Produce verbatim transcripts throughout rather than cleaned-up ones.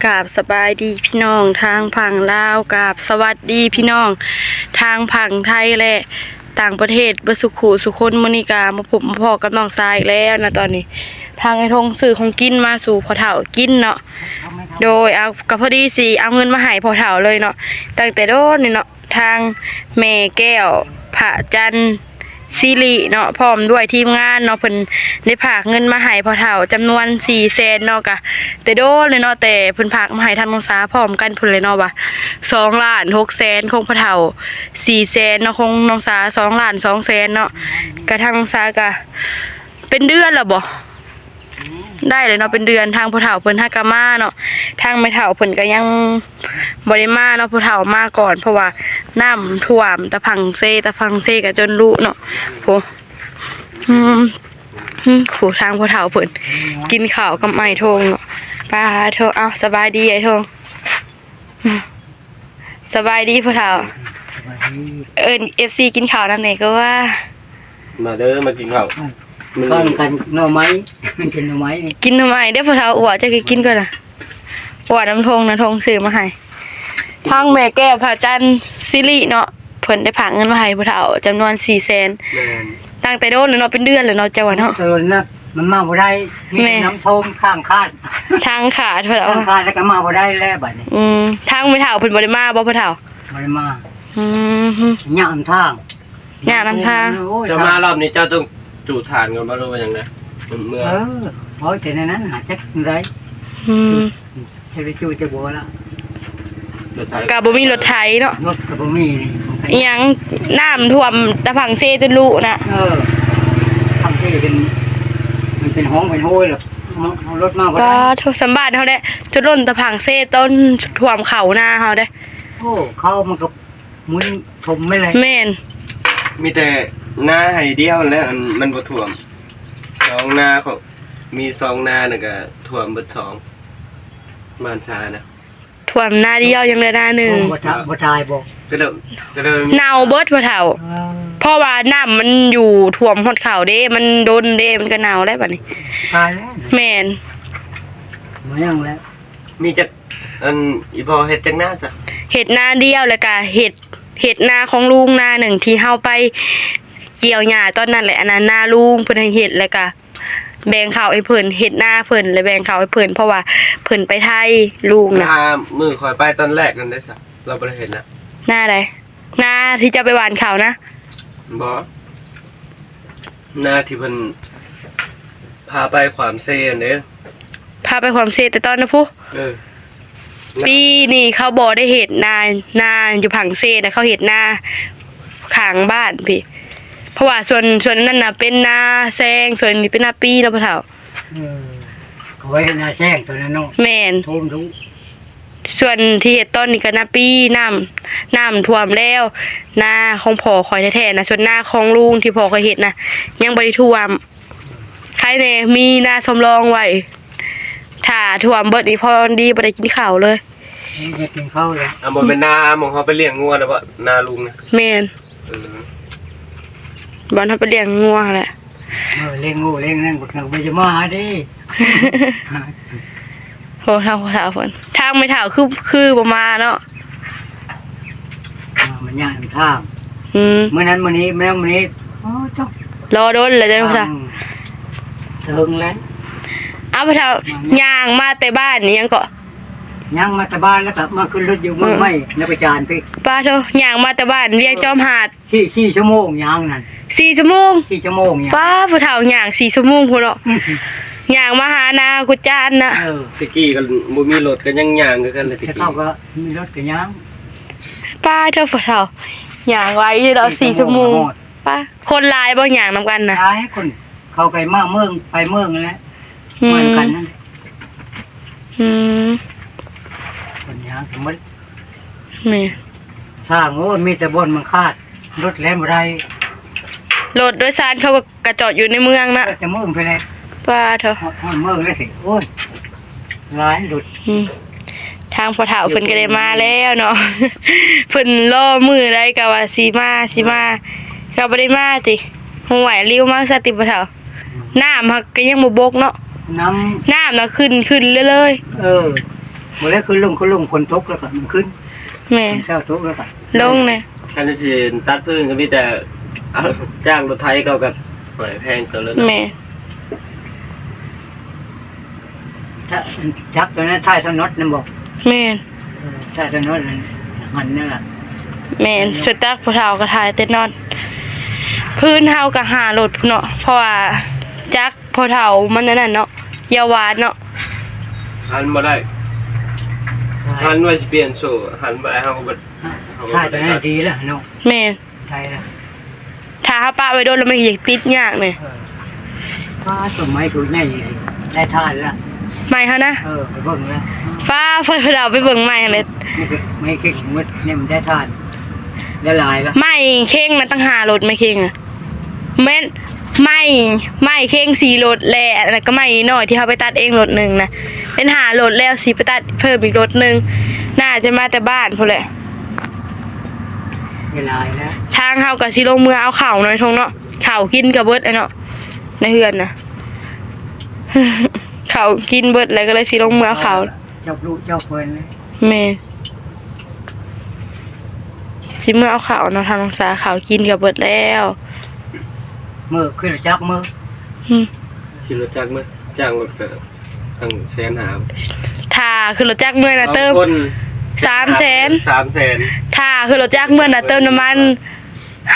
กราบสบายดีพี่น้องทางฝั่งลาว กราบสวัสดีพี่น้องทางฝั่งไทยและต่างประเทศเบิดสุขุสุคน มื้อนี้ก็มาพบมาพ้อกับน้องสาอีกแล้วนะ ตอนนี้ทางไอ้ทงซื้อของกินมาสู่พ่อเฒ่ากินเนาะ โดยเอาก็พอดีสิเอาเงินมาให้พ่อเฒ่าเลยเนาะ ตั้งแต่โดนนี่เนาะ ทางแม่แก้ว พระจันทร์ สิริเนาะ พร้อมด้วยทีมงานเนาะ เพิ่นได้ฝากเงินมาให้พ่อเฒ่าจำนวนสี่แสนเนาะ กะแต่โดนเลยเนาะ แต่เพิ่นฝากมาให้ทางน้องสาพร้อมกันพุ้นเลยเนาะ ว่าสองล้านหกแสนของพ่อเฒ่า สี่แสนเนาะ ของน้องสาสองล้านสองแสนเนาะ กะทางน้องสากะเป็นเดือนแล้วบ่ ได้เลยเนาะ เป็นเดือน ทางพ่อเฒ่าเพิ่นหากะมาเนาะ ทางแม่เฒ่าเพิ่นก็ยังบ่ได้มาเนาะ พ่อเฒ่ามาก่อน เพราะว่าน้ำท่วมตะพังเซ ตะพังเซก็จนลุเนาะ โห อืม อืม โห ทางพ่อเฒ่าเพิ่นกินข้าวกับไอ้ทงเนาะ ป้าโท เอ้า สบายดีไอ้ทง อืม สบายดีพ่อเฒ่า สบายดี เอิ้นเอฟซีกินข้าวนำแหน่ก็ว่า มาเด้อ มากินข้าว มัน ข้าวกันหน่อไม้ มันกินหน่อไม้นี่ กินหน่อไม้เด้อพ่อเฒ่า อ้วเจ้าก็กินก่อนนะ อ้วนำทงนะ ทงซื้อมาให้ ทางแม่แก้ว พระจันทร์ สิริเนาะ เพิ่นได้ฝากเงินมาให้พ่อเฒ่าจำนวนสี่แสน แม่น ตั้งแต่โดนแล้วเนาะ เป็นเดือนแล้วเนาะ เจ้าว่าเนาะ แต่ว่านะ มันมาบ่ได้ มีแต่ แม่ น้ำท่วมข้างคาด ทางขาดพ่อเฒ่า ข้างคาดแล้วก็มาบ่ได้แล้วบัดนี้ อืม ทางแม่เฒ่าเพิ่นบ่ได้มาบ่พ่อเฒ่า บ่ได้มา อืม ยากนำทาง ยากนำทาง โอ้ย เจ้ามารอบนี้เจ้าต้องจูดถ่านก่อนบ่ หรือว่าหยังนะ เมื่อ เออ โอ้ย แต่ในนั้นหาจักจั่งใด อืม จะไปจูดจะบ่ละ รถไถ ก็บ่มีรถไถเนาะ รถก็บ่มีนี่ อีหยัง น้ำท่วมตะพังเซจนลุนะ เออ พังเซเป็น มันเป็นห้องเป็นโฮยแล้ว เอารถมาบ่ได้ ก็โทษสำบานเฮาแหละ จนล้นตะพังเซต้นท่วมเขานาเฮาเด้ โอ้ เขามันก็ หมุนถมไปเลย แม่น มีแต่นาไฮ่เดียวแหละ อันมันบ่ท่วม สองนาเขา มีสองนาน่ะก็ท่วมเบิดสอง บ้านชานะ ท่วมนาเดียวยังเหลือนาหนึ่ง ท่วมบ่ทะ บ่ทายบ่ ก็เลย ก็เลย เน่าเบิดพ่อเฒ่า เออ เพราะว่าน้ำมันอยู่ท่วมฮอดเขาเด้ มันโดนเด้ มันก็เน่าแล้วบัดนี้ ตายแล้ว แม่น บ่ยังแล้ว มีจัก อัน อีพ่อเฮ็ดจักนาซะ เฮ็ดนาเดียว แล้วก็เฮ็ด เฮ็ดนาของลุงนาหนึ่งที่เฮาไปเกี่ยวหญ้าตอนนั้นแหละ อันนั้นนาลุงเพิ่นให้เฮ็ด แล้วก็แบ่งข้าวให้เพิ่น เฮ็ดนาเพิ่น แล้วแบ่งข้าวให้เพิ่น เพราะว่าเพิ่นไปไทย ลุงนะ นามื้อข้อยไปตอนแรกนั่นเด้ซะ เราบ่ได้เฮ็ดนะ นาใด นาที่เจ้าไปหว่านข้าวนะ บ่ นาที่เพิ่นพาไปขวามเซนเด้ พาไปขวามเซแต่ตอนนะพุ เออ ปีนี้เขาบ่ได้เฮ็ดนา นาอยู่ผังเซนะ เขาเฮ็ดนาข้างบ้านพี่ เพราะว่าส่วน ส่วนนั้นน่ะเป็นนาแซง ส่วนนี้เป็นนาปีเนาะพ่อเฒ่า เออ เขาไว้ให้นาแซงตัวนั้นเนาะ แม่น ท่วมทุก ส่วนที่เฮ็ดตอนนี้ก็นาปี น้ำ น้ำท่วมแล้ว นาของพ่อข้อยแท้ๆนะ ส่วนนาของลุงที่พ่อข้อยเฮ็ดนะ ยังบ่ได้ท่วม ใครแน่มีนาสำรองไว้ ถ้าท่วมเบิดนี่พอดีบ่ได้กินข้าวเลย บ่ได้กินข้าวเลย อ่ะ บ่แม่นนาหม่องเฮาไปเลี้ยงงัวนะบ่ นาลุงนะ แม่น เออ บ่อนเฮาไปเลี้ยงงัวแหละ เออ เลี้ยงงัวเลี้ยงนั่น บ่ บ่จะมาหาเด้ โห ทางพ่อเฒ่าเพิ่น ทางแม่เฒ่าคือ คือบ่มาเนาะ อ่า มันยากนำทาง อืม มื้อนั้นมื้อนี้ มื้อนั้นมื้อนี้ โอ้ จบ รอโดนเลยเด้อพ่อเฒ่า อืม เถิงแล้ว เอาพ่อเฒ่า ย่างมาแต่บ้านนี่ยังเกาะ ย่างมาแต่บ้านแล้วก็มาขึ้นรถอยู่เมืองใหม่ แล้วไปจานพี่ ป้าโท ย่างมาแต่บ้านเวียงจอมหาด สี่ สี่ชั่วโมงย่างนั่น สี่ชั่วโมง สี่ชั่วโมงย่าง ป้า ผู้เฒ่าย่างสี่ชั่วโมงพุ้นเนาะ อืม ย่างมาหานากุจานนะ เออ ตะกี้ก็บ่มีรถก็ยังย่างคือกันเลยตะ แต่ กี้ เขาก็มีรถก็ย่าง ป้าเจ้าผู้เฒ่า ย่างไวอยู่ดอก สี่ สี่ชั่วโมง ชั่วโมงฮอด ป้า คนหลายบ่ย่างนำกันนะ หลายคน เขาก็มาเมือง ไปเมืองนั่นแหละ อืม มากันนั่นแหละ อืม คนย่างทั้งหมด แม่น ทาง โอ้ย มีแต่บ่อนมันขาด รถแล่นบ่ได้ รถโดยสารเขาก็กะจอดอยู่ในเมืองนะ แต่เมืองไปแล้ว ป้าโท ฮอด ฮอดเมืองแล้วสิ โอ้ย หลายรถ อืม ทางพ่อเฒ่าเพิ่นก็ได้มาแล้วเนาะ เพิ่นรอมื้อใดก็ว่าสิมา สิมา ก็บ่ได้มาติ ห่วย ริ้วมาซะติพ่อเฒ่า น้ำหักก็ยังบ่บกเนาะ น้ำ น้ำน่ะขึ้น ขึ้นเรื่อยๆ เออ บ่ได้ขึ้นลง ขึ้นลง ฝนตกแล้วก็มันขึ้น แม่น เช้าตกแล้วก็ ลงแน่ คันสิตัดฟืนก็มีแต่เอาจ้างรถไถเขาก็หอยแพงเกินเลยเนาะ แม่น ถ้า จักตัวนั้นถ่ายถนนนั่นบ่ แม่น เออ ถ่ายถนนนั่น หันนั่นล่ะ แม่น สตั๊กพ่อเฒ่าก็ถ่ายแต่นอน พื้นเฮาก็หารถพุ้นเนาะ เพราะว่าจักพ่อเฒ่ามันอันนั้นเนาะ ยาหวานเนาะ หันบ่ได้ หันว่าสิเปลี่ยนโซ่ หันบ่ได้ เฮาก็บ่ เฮาก็บ่ได้ ถ่ายตัวนั้นดีแล้วเนาะ แม่น ได้แล้ว ถ้าเฮาปะไว้โดนแล้วมันสิติดยากแหม เออ ป้าต้นไม้คือใหญ่ ได้ถ่านแล้ว ไม้เฮานะ เออ ไปเบิ่งแล้ว ฟ้า เพิ่นเอาไปเบิ่งไม้หั่นแหละ ไม่เก่ง ไม่เก่ง มดเนี่ยมันได้ถ่าน ได้หลายแล้ว ไม้เข่งนะ ตั้งห้ารถไม้เข่งนะ แม่น ไม้ ไม้เข่งสี่รถแหละ แล้วก็ไม้น้อยที่เฮาไปตัดเองรถหนึ่งนะ เป็นห้ารถแล้ว สิไปตัดเพิ่มอีกรถหนึ่ง น่าจะมาแต่บ้านพุ้นแหละ ได้หลายแล้ว ทางเฮาก็สิลงเมือเอาข้าวหน่อยทงเนาะ ข้าวกินก็เบิดอะเนาะ ในเฮือนนะ ข้าวกินเบิดแล้วก็เลยสิลงเมือเอาข้าว เจ้าลูกเจ้าเพิ่นเลย แม่น สิเมือเอาข้าวเนาะ ทางน้องสา ข้าวกินก็เบิดแล้ว มื้อขึ้นรถจักรมื้อ อืม ขี่รถจักรมาจ้างรถก็ตั้งแสนห้า ถ้าขึ้นรถจักรเมือนะเติม สองคน สามแสน สามแสน ถ้าขึ้นรถจักรเมือนะเติมน้ำมัน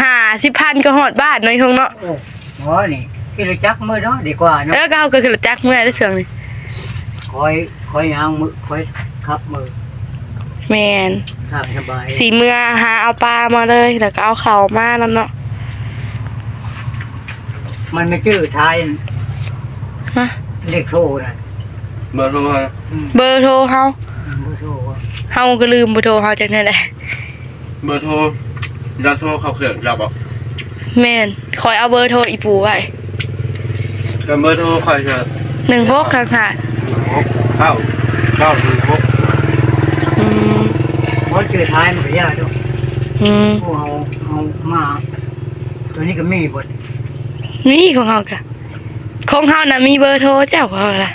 ห้าสิบพันก็ฮอดบ้านเนาะ อีทงเนาะ โอ้ อ๋อ นี่ ขี่รถจักรมือเนาะ ดีกว่าเนาะ เออ ก็เฮาก็ขึ้นรถจักรเมือได้เทื่อนี่ คอย คอยย่างมือ คอยขับมือ แม่น ขับสบาย สิเมือหาเอาปลามาเลย แล้วก็เอาข้าวมานำเนาะ มันไม่จื้อท้าย ฮะ เลขโทรน่ะ เบอร์โทรฮะ อืม เบอร์โทรเฮา อืม เบอร์โทร เฮาก็ลืมเบอร์โทรเฮาจักแนวใด เบอร์โทร เจ้าโทรเข้าเครื่องเจ้าบ่ แม่น ข้อยเอาเบอร์โทรอีปู่ไว้ ก็เบอร์โทรข้อยก็ หนึ่งหก ต่างหาก หนึ่งหก เก้า เก้า หนึ่งหก อืม บ่จื้อท้ายมันก็ยากดอก อืม โอ้ เอา เอามา ตัวนี้ก็มีเบิด มีของเฮาก็ ของเฮาน่ะมีเบอร์โทรเจ้า เพราะว่า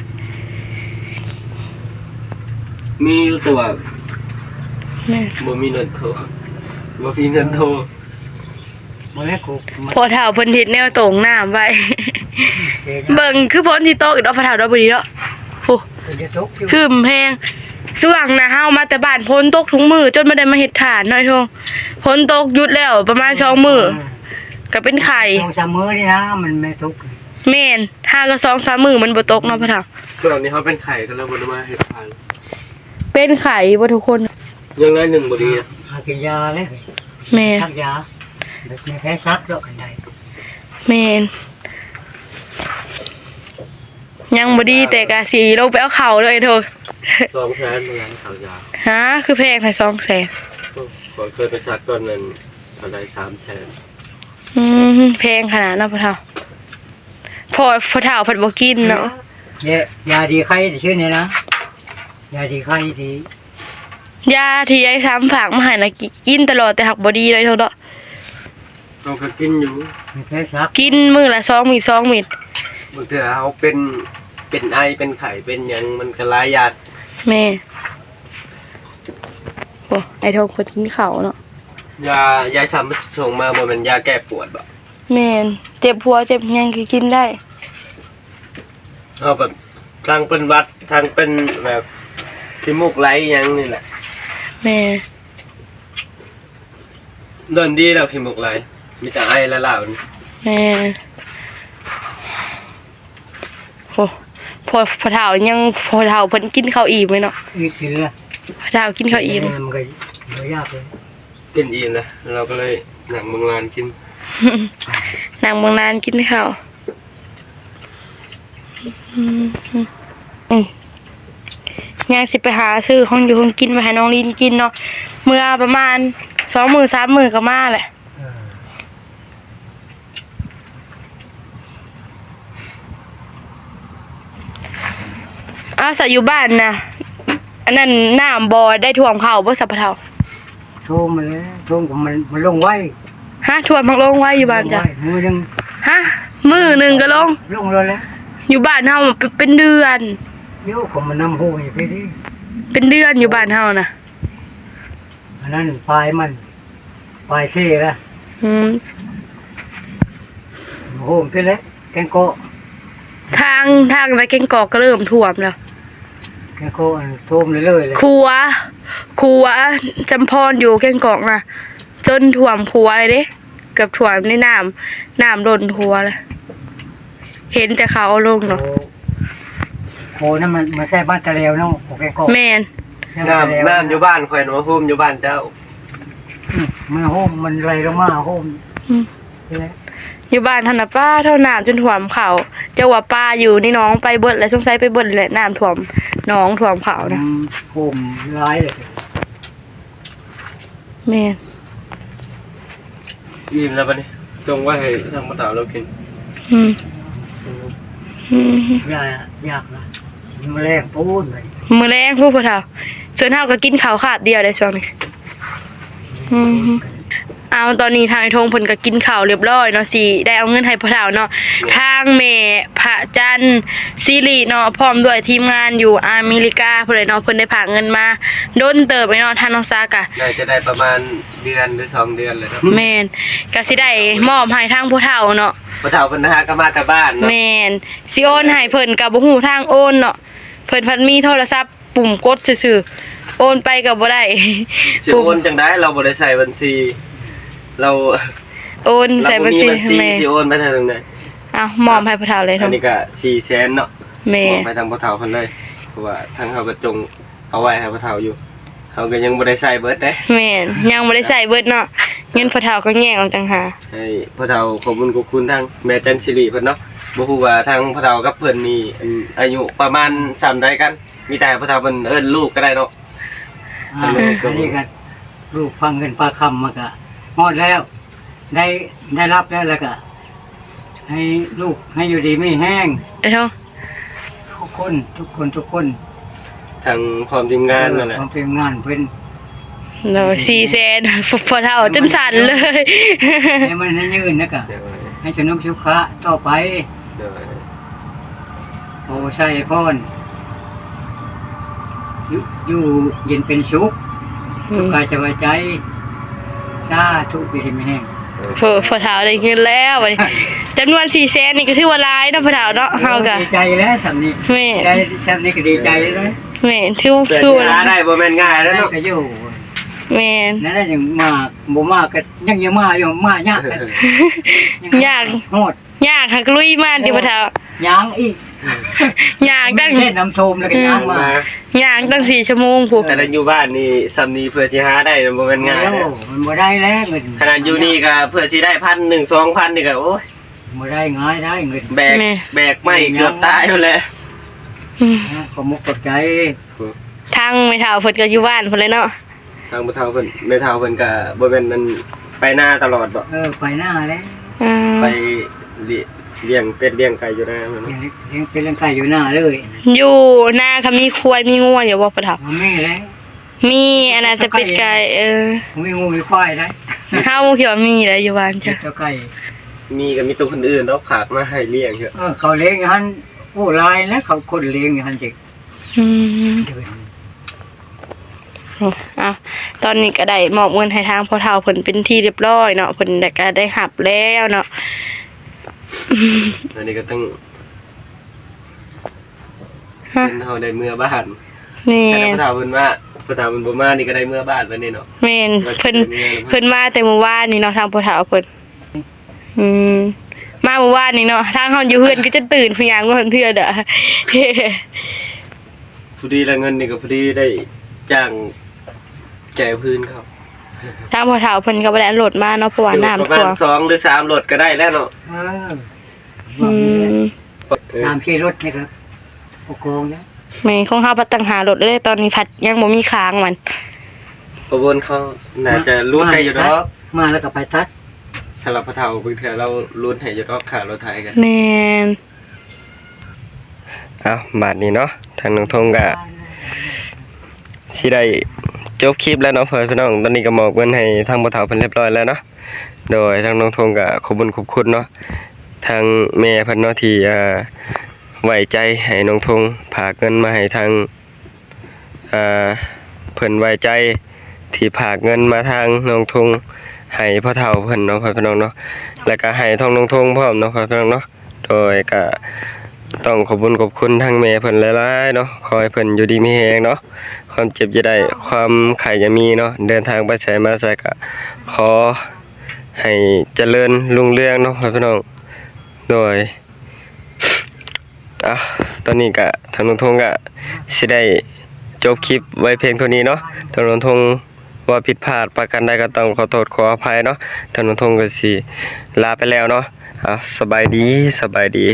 มีอยู่แต่ว่า แม่น บ่มีเงินโทร บ่มีเงินโทร บ่ได้กู พ่อเฒ่าเพิ่นเฮ็ดแนวตรงน้ำไว้ เบิ่งคือฝนสิตกอีกดอก พ่อเฒ่าดอกบ่ดีเนาะ โอ้ เพิ่นจะตกอยู่ ครึ้มแฮง ช่วงน่ะเฮามาแต่บ้านฝนตกทุกมื้อ จนบ่ได้มาเฮ็ดถ่านเนาะไอ้ทง ฝนตกหยุดแล้วประมาณสองมื้อ อ่า ก็เป็นไข้ สองสามมื้อนี่นะ มันไม่ตก แม่น หาก็สองสามมื้อมันบ่ตกเนาะพ่อเฒ่า ช่วงนี้เฮาเป็นไข้ก็เลยบ่ได้มาเฮ็ดถ่าน เป็นไข้บ่ทุกคน ยังน้อยหนึ่งบ่ดีอะ หากินยาเลย แม่น ซักยา แบบมีแผลซักดอกกันได แม่น ยังบ่ดีแต่กะสิลงไปเอาข้าวเลยโท สองแสนเหมือนกันข้าวยา ฮะ คือแพงแท้ สองแสน ข้อยเคยไปซักตอนนั้นเท่าใด สามแสน อืม แพงขนาดเนาะพ่อเฒ่า พ่อ พ่อเฒ่าเพิ่นบ่กินเนาะ เนี่ย ยาดีไข้ชื่อนี่นะ ยาดีไข้ดี ยาที่ไอ้ซ้ำฝากมาให้นะ กิ กินตลอดแต่หักบ่ดีเลยโทษเนาะ เราก็กินอยู่ มีแผลซัก กินมื้อละสองเม็ด สองเม็ด บางเทื่อเฮาเป็น เป็นไอ เป็นไข้ เป็นหยัง มันก็หลายอย่าง แม่ โอ้ ไอ้ทงเพิ่นกินข้าวเนาะ ยา ยายซ้ำส่งมาบ่แม่นยาแก้ปวดบ่ แม่น เจ็บหัวเจ็บหยังก็กินได้ เอาแบบทั้งเป็นหวัดทั้งเป็นแบบขี้มูกไหลหยังนี่แหละ แม่ โดนดีแล้วขี้มูกไหล มีแต่ไอละลาวนี่ แม่ โอ้ พ่อ พ่อเฒ่ายัง พ่อเฒ่าเพิ่นกินข้าวอิ่มเลยเนาะ อีกทีละ พ่อเฒ่ากินข้าวอิ่ม มันก็บ่ยากเลย กินอิ่มนะ เราก็เลยนั่งเบิ่งหลานกิน นั่งเบิ่งหลานกินข้าว อืม อืม ยังสิไปหาซื้อของอยู่ของกินมาให้น้องลินกินเนาะ เมื่อประมาณสองมื้อสามมื้อก็มาแหละ เออ อ้าว สะอยู่บ้านนะ อันนั้นน้ำบ่ได้ท่วมเข้าบ่ สะพะเฒ่า ท่วมมาแล้ว ท่วมก็มัน มันลงไว ฮะ ท่วมมันลงไวอยู่บ้านจ้ะ ลงไว มื้อหนึ่ง ฮะ มื้อหนึ่งก็ลง ลงเลยแหละ อยู่บ้านเฮาเป็น เป็นเดือน เดี๋ยวผมมานำห้วยไปดิ เป็นเดือนอยู่บ้านเฮานะ อันนั้นปลายมัน ปลายเซ่ละ อืม โฮมไปแล้ว แกงเกาะ ทาง ทางไปแกงเกาะก็เริ่มท่วมแล้ว แกงเกาะอันท่วมเรื่อยๆเลย ขัว ขัวจำพรอยู่แกงเกาะนะ จนท่วมขัวเลยเด้ เกือบท่วมในน้ำ น้ำล้นขัวเลย เห็นแต่เขาเอาลงเนาะ โอ้ โอ้ นั่นมัน มันใช่บ้านตะเลวเนาะ โอเคก็ แม่น น้ำ น้ำอยู่บ้านข่อยนะ มาโฮมอยู่บ้านเจ้า อืม มันโฮม มันไหลลงมาโฮม อืม นี่แหละ อยู่บ้านหั่นน่ะ ป้า เท่าน้ำจนท่วมเขา เจ้าว่าปลาอยู่ในหนองไปเบิดแล้ว สงสัยไปเบิดแหละ น้ำท่วมหนองท่วมเขานะ อืม โฮมหลายเลย แม่น อิ่มแล้วบัดนี้ จงไว้ให้ทางพ่อเฒ่าเรากิน อืม อืม อยาก อยากนะ มื้อแลงปูนเลย มื้อแลงพู้นพ่อเฒ่า ส่วนเฮาก็กินข้าวคาบเดียวได้ช่วงนี้ อืม เอา ตอนนี้ทางไอ้ทงเพิ่นก็กินข้าวเรียบร้อยเนาะ สิได้เอาเงินให้พ่อเฒ่าเนาะ ทางแม่พระจันทร์สิริเนาะ พร้อมด้วยทีมงานอยู่อเมริกาพู้นเลยเนาะ เพิ่นได้ฝากเงินมา โดนเติบไปเนาะ ทางน้องสากะ น่าจะได้ประมาณเดือนหรือสองเดือนเลยครับ แม่น ก็สิได้มอบให้ทางผู้เฒ่าเนาะ ผู้เฒ่าเพิ่นหากะมาแต่บ้านเนาะ แม่น สิโอนให้เพิ่นก็บ่ฮู้ทางโอนเนาะ เพิ่นพัดมีโทรศัพท์ปุ่มกดซื่อๆ โอนไปก็บ่ได้ สิโอนจั่งใด๋ เราบ่ได้ใส่บัญชี เรา โอนใส่บัญชี เราบ่มีบัญชี แม่ สิโอนไปทางใด๋ เอามอบให้ผู้เฒ่าเลย อันนี้ก็สี่แสนเนาะ แม่ มอบให้ทางผู้เฒ่าเพิ่นเลย เพราะว่าทางเฮาก็จง เอาไว้ให้พ่อเฒ่าอยู่ เฮาก็ยังบ่ได้ใช้เบิดเด้ แม่น ยังบ่ได้ใช้เบิดเนาะ เงินพ่อเฒ่าก็แยกออกต่างหาก ให้พ่อเฒ่าขอบบุญขอบคุณทางแม่จันสิริเพิ่นเนาะ บ่ฮู้ว่าทางพ่อเฒ่ากับเพิ่นนี่ อัน อายุประมาณส่ำใดกัน มีแต่ให้พ่อเฒ่าเพิ่นเอิ้นลูกก็ได้เนาะ อ่า อันนี้ก็ อันนี้ก็ลูกฝากเงินฝากคำมาก็ฮอดแล้ว ได้ ได้รับแล้ว แล้วก็ ให้ลูกให้อยู่ดีมีแฮง เอ้ยเนาะ ทุกคน ทุกคน ทุกคน ทั้งพร้อมทีมงานนั่นแหละ เออ พร้อมทีมงานเพิ่น โดย สี่แสน พ่อเฒ่าจนสั่นเลย ให้มันให้ยืนนะกะ โดย ให้สนุกสุขะต่อไป โดย โอ้ ใช่พ่อน อยู่ อยู่เย็นเป็นสุข อืม สุขกายสบายใจ สาธุ อยู่ดีมีแฮง พ่อ พ่อเฒ่าได้เงินแล้วบัดนี้ จำนวนสี่แสนนี่ก็ถือว่าหลายเนาะพ่อเฒ่าเนาะ เฮาก็ ดีใจแล้วส่ำนี้ แม่น ได้ส่ำนี้ก็ดีใจแล้วนะ แม่น ถือ เพื่อ ถือว่า สิหาได้บ่แม่นง่ายแล้วเนาะ ได้ก็อยู่ แม่น นั่นแหละยังมา บ่มาก็ยัง ยังมาอยู่ มายาก ยาก ฮอด ยาก หากลุยมาติพ่อเฒ่า ย่างอีก ย่างตั้ง เล่นน้ำโซมแล้วก็ย่างมา ย่างตั้งสี่ชั่วโมงพู้น แต่ละอยู่บ้านนี่ส่ำนี้เพื่อสิหาได้มันบ่แม่นง่าย โอ้ นะ มันบ่ได้แล้วเงิน ขนาดอยู่นี่ก็เพื่อสิได้พันหนึ่ง สองพันนี่ก็ โอ้ย บ่ได้ง่ายได้เงิน แบก แม่ แบกไม้เกือบตายอยู่แล้ว อืม ขอบมกขอบใจ ทางแม่เฒ่าเพิ่นก็อยู่บ้านเพิ่นเลยเนาะ ทางแม่เฒ่าเพิ่น แม่เฒ่าเพิ่นก็บ่แม่นนั่น ไปนาตลอดบ่ เออ ไปนาแล้ว อืม ไปเลี้ย- เลี้ยงเป็ดเลี้ยงไก่อยู่นาเพิ่น เนาะ เลี้ยง เลี้ยงเป็ดเลี้ยงไก่อยู่นาเลย อยู่นาเขามีควายมีงัวอยู่บ่พ่อเฒ่า บ่มีแล้ว มีอันนั้นแต่เป็ดไก่ เออ มีงัวมีควายได้ เฮาคิดว่ามีแล้วอยู่บ้านจ้ะ เป็ดกับไก่ มีก็มีตัวคนอื่นเนาะ ฝากมาให้เลี้ยงเถอะ เออ เขาเลี้ยงอยู่หั่น โอ้ หลายแล้ว เขาคนเลี้ยงอยู่หั่นจิ อืม เดิน อ่ะ ตอนนี้ก็ได้มอบเงินให้ทางพ่อเฒ่าเพิ่นเป็นที่เรียบร้อยเนาะ เพิ่นก็ได้รับแล้วเนาะ อันนี้ก็ต้อง ฮะ เพิ่นเฮาได้เมือบ้าน แม่น แต่พ่อเฒ่าเพิ่นว่า พ่อเฒ่าเพิ่นบ่มานี่ก็ได้เมือบ้านแล้วนี่เนาะ แม่น ว่าสิ เพิ่น ได้เมือแล้ว เพิ่นมาแต่มื้อวานนี่เนาะ ทางพ่อเฒ่าเพิ่น อืม มามื้อวานนี่เนาะ ทางเฮาอยู่เฮือนก็จะตื่น เพิ่นย่างมาเพิ่นเทื่อเด้อ พอดีละ เงินนี่ก็พอดีได้จ้างแก่พื้นเขา ทางพ่อเฒ่าเพิ่นก็บ่ได้เอารถมาเนาะ เพราะว่าน้ำท่วม ประมาณสองหรือสามรถก็ได้แล้วเนาะ เออ อืม เออ สามสี่รถนี่ก็ โอ้โห โกงแล้ว แม่น ของเฮาพัดตั้งห้ารถเลย ตอนนี้พัดยังบ่มีค้างมัน ขบวนเขาน่าจะหลุดได้อยู่ดอก มาแล้วก็ไปตัด สำหรับพ่อเฒ่าบางเทื่อเราหลุดให้อยู่ดอก ค่ารถไถกัน แม่น เอา บาดนี้เนาะ ทางน้องทงก็สิได้จบคลิปแล้วเนาะพ่อแม่พี่น้อง ตอนนี้ก็มอบเงินให้ทางพ่อเฒ่าเพิ่นเรียบร้อยแล้วเนาะ โดยทางน้องทงก็ขอบบุญขอบคุณเนาะ ทางแม่เพิ่นเนาะที่ อ่า ไว้ใจให้น้องทงฝากเงินมาให้ทาง อ่า เพิ่นไว้ใจที่ฝากเงินมาทางน้องทงให้พ่อเฒ่าเพิ่นเนาะ พ่อพี่น้องเนาะ แล้วก็ให้ทางน้องทงพร้อมเนาะ พ่อพี่น้องเนาะ โดยก็ต้องขอบคุณขอบคุณทางแม่เพิ่นหลายๆเนาะ ขอให้เพิ่นอยู่ดีมีแฮงเนาะ ความเจ็บอย่าได้ ความไข้อย่ามีเนาะ เดินทางไปไสมาไสก็ขอให้เจริญรุ่งเรืองเนาะ พ่อพี่น้อง โดย อ่ะ ตอนนี้ก็ทางน้องทงก็สิได้จบคลิปไว้เพียงเท่านี้เนาะ ทางน้องทงว่าผิดพลาดประการใดก็ต้องขอโทษขออภัยเนาะ ทางน้องทงก็สิลาไปแล้วเนาะ อ่ะ สบายดี สบายดี